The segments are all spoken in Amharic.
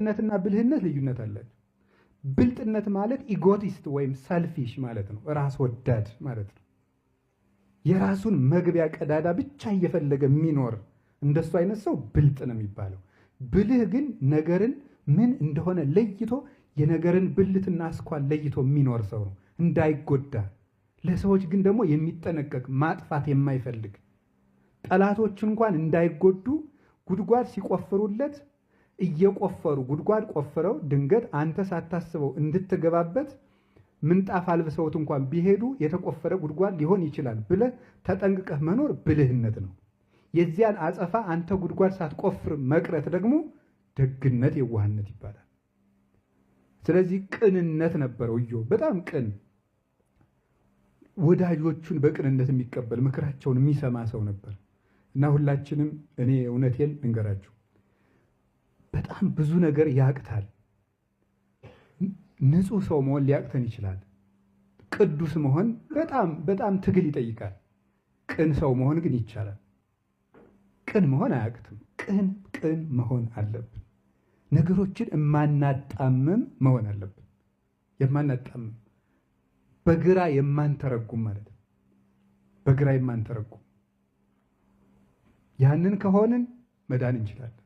ብልጥነትና ብልህነት ልዩነት አላቸው። ብልጥነት ማለት egotist ወይም selfish ማለት ነው። ራስ ወዳድ ማለት ነው። የራሱን መግቢያ ቀዳዳ ብቻ እየፈለገ የሚኖር እንደሱ አይነት ሰው ብልጥ ነው የሚባለው። ብልህ ግን ነገርን ምን እንደሆነ ለይቶ የነገርን ብልትና አስኳል ለይቶ የሚኖር ሰው ነው፣ እንዳይጎዳ። ለሰዎች ግን ደግሞ የሚጠነቀቅ፣ ማጥፋት የማይፈልግ፣ ጠላቶች እንኳን እንዳይጎዱ ጉድጓድ ሲቆፍሩለት እየቆፈሩ ጉድጓድ ቆፍረው ድንገት አንተ ሳታስበው እንድትገባበት ምንጣፍ አልብሰውት እንኳን ቢሄዱ የተቆፈረ ጉድጓድ ሊሆን ይችላል ብለህ ተጠንቅቀህ መኖር ብልህነት ነው። የዚያን አጸፋ አንተ ጉድጓድ ሳትቆፍር መቅረት ደግሞ ደግነት፣ የዋህነት ይባላል። ስለዚህ ቅንነት ነበረው ኢዮብ፣ በጣም ቅን፣ ወዳጆቹን በቅንነት የሚቀበል፣ ምክራቸውን የሚሰማ ሰው ነበር። እና ሁላችንም እኔ እውነቴን ልንገራችሁ፣ በጣም ብዙ ነገር ያቅታል። ንጹህ ሰው መሆን ሊያቅተን ይችላል። ቅዱስ መሆን በጣም በጣም ትግል ይጠይቃል። ቅን ሰው መሆን ግን ይቻላል። ቅን መሆን አያቅትም። ቅን ቅን መሆን አለብን። ነገሮችን የማናጣምም መሆን አለብን። የማናጣምም፣ በግራ የማንተረጉም ማለት ነው። በግራ የማንተረጉም፣ ያንን ከሆንን መዳን እንችላለን።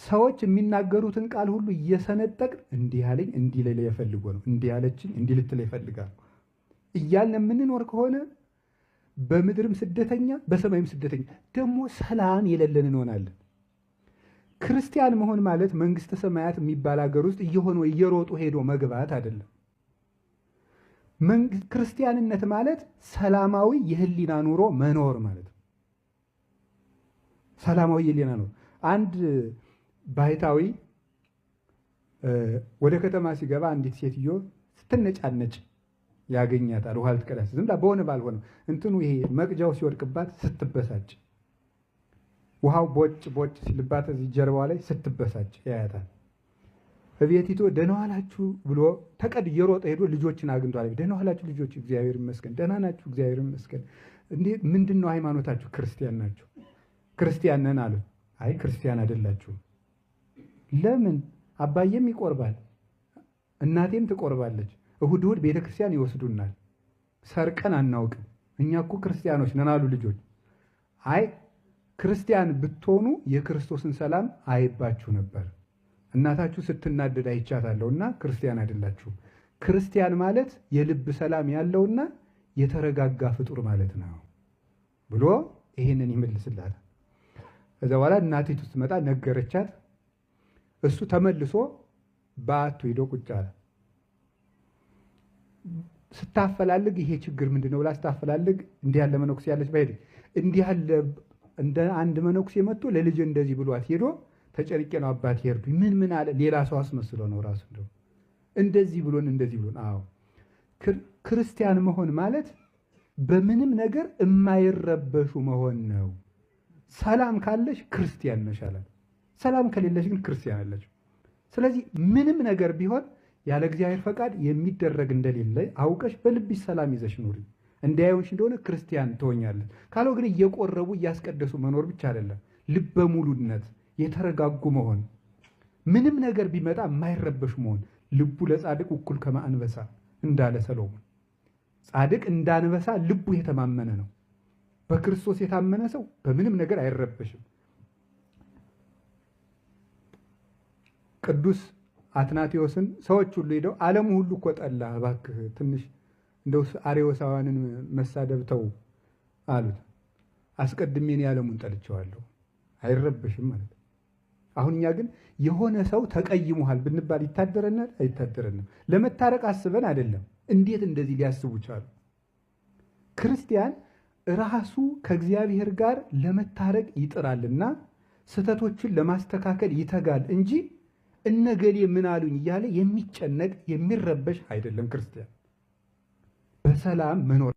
ሰዎች የሚናገሩትን ቃል ሁሉ እየሰነጠቅን እንዲህ ያለኝ እንዲህ ሊለኝ ፈልጎ ነው፣ እንዲህ ያለችኝ እንዲህ ልትለኝ ፈልጋ ነው እያልን የምንኖር ከሆነ በምድርም ስደተኛ በሰማይም ስደተኛ፣ ደግሞ ሰላም የሌለን እንሆናለን። ክርስቲያን መሆን ማለት መንግስተ ሰማያት የሚባል ሀገር ውስጥ እየሆነ እየሮጡ ሄዶ መግባት አይደለም። ክርስቲያንነት ማለት ሰላማዊ የህሊና ኑሮ መኖር ማለት ነው። ሰላማዊ የህሊና ኑሮ። አንድ ባህታዊ ወደ ከተማ ሲገባ አንዲት ሴትዮ ስትነጫነጭ ያገኛታል። ውሃ ልትቀዳ ዝም ብላ በሆነ ባልሆነ እንትኑ ይሄ መቅጃው ሲወድቅባት ስትበሳጭ፣ ውሃው ቦጭ ቦጭ ሲልባት እዚህ ጀርባዋ ላይ ስትበሳጭ ያያታል። እቤቲቶ ደህና ዋላችሁ ብሎ ተቀድ እየሮጠ ሄዶ ልጆችን አግኝቷል። ደህና ዋላችሁ ልጆች፣ እግዚአብሔር ይመስገን። ደህና ናችሁ? እግዚአብሔር ይመስገን። እንዴ፣ ምንድን ነው ሃይማኖታችሁ? ክርስቲያን ናችሁ? ክርስቲያን ነን አሉ። አይ፣ ክርስቲያን አይደላችሁም። ለምን? አባዬም ይቆርባል፣ እናቴም ትቆርባለች። እሁድ እሁድ ቤተክርስቲያን ይወስዱናል። ሰርቀን አናውቅም። እኛ እኮ ክርስቲያኖች ነን አሉ ልጆች። አይ፣ ክርስቲያን ብትሆኑ የክርስቶስን ሰላም አይባችሁ ነበር። እናታችሁ ስትናደድ አይቻታለሁና ክርስቲያን አይደላችሁም። ክርስቲያን ማለት የልብ ሰላም ያለውና የተረጋጋ ፍጡር ማለት ነው ብሎ ይሄንን ይመልስላታል። ከዛ በኋላ እናቲቱ ስትመጣ ነገረቻት። እሱ ተመልሶ በአቱ ሄዶ ቁጭ አለ። ስታፈላልግ ይሄ ችግር ምንድን ነው ብላ ስታፈላልግ እንዲህ ያለ መነኩሴ ያለች ባሄድ እንዲህ ያለ እንደ አንድ መነኩሴ መጥቶ ለልጅ እንደዚህ ብሏት ሄዶ ተጨንቄ ነው አባት ሄርዱኝ። ምን ምን አለ? ሌላ ሰው አስመስሎ ነው ራሱ፣ እንደው እንደዚህ ብሎን እንደዚህ ብሎን። አዎ፣ ክርስቲያን መሆን ማለት በምንም ነገር የማይረበሹ መሆን ነው። ሰላም ካለሽ ክርስቲያን ነሽ አላት። ሰላም ከሌለሽ ግን ክርስቲያን አለች። ስለዚህ ምንም ነገር ቢሆን ያለ እግዚአብሔር ፈቃድ የሚደረግ እንደሌለ አውቀሽ በልብሽ ሰላም ይዘሽ ኑሪ። እንዲያዩሽ እንደሆነ ክርስቲያን ትሆኛለሽ። ካለው ግን እየቆረቡ እያስቀደሱ መኖር ብቻ አይደለም፣ ልበ ሙሉነት፣ የተረጋጉ መሆን፣ ምንም ነገር ቢመጣ የማይረበሽ መሆን። ልቡ ለጻድቅ እኩል ከመ አንበሳ እንዳለ ሰሎሞን፣ ጻድቅ እንዳንበሳ ልቡ የተማመነ ነው። በክርስቶስ የታመነ ሰው በምንም ነገር አይረበሽም። ቅዱስ አትናቴዎስን ሰዎች ሁሉ ሄደው ዓለሙ ሁሉ እኮ ጠላ፣ እባክህ ትንሽ እንደው አርዮሳውያንን መሳደብ ተው አሉት። አስቀድሜ እኔ ዓለሙን ጠልቼዋለሁ፣ አይረበሽም ማለት ነው። አሁን እኛ ግን የሆነ ሰው ተቀይሞሃል ብንባል ይታደረናል? አይታደረንም። ለመታረቅ አስበን አይደለም። እንዴት እንደዚህ ሊያስቡ ቻሉ? ክርስቲያን ራሱ ከእግዚአብሔር ጋር ለመታረቅ ይጥራልና ስህተቶችን ለማስተካከል ይተጋል እንጂ እነገሌ ምን አሉኝ እያለ የሚጨነቅ፣ የሚረበሽ አይደለም። ክርስቲያን በሰላም መኖር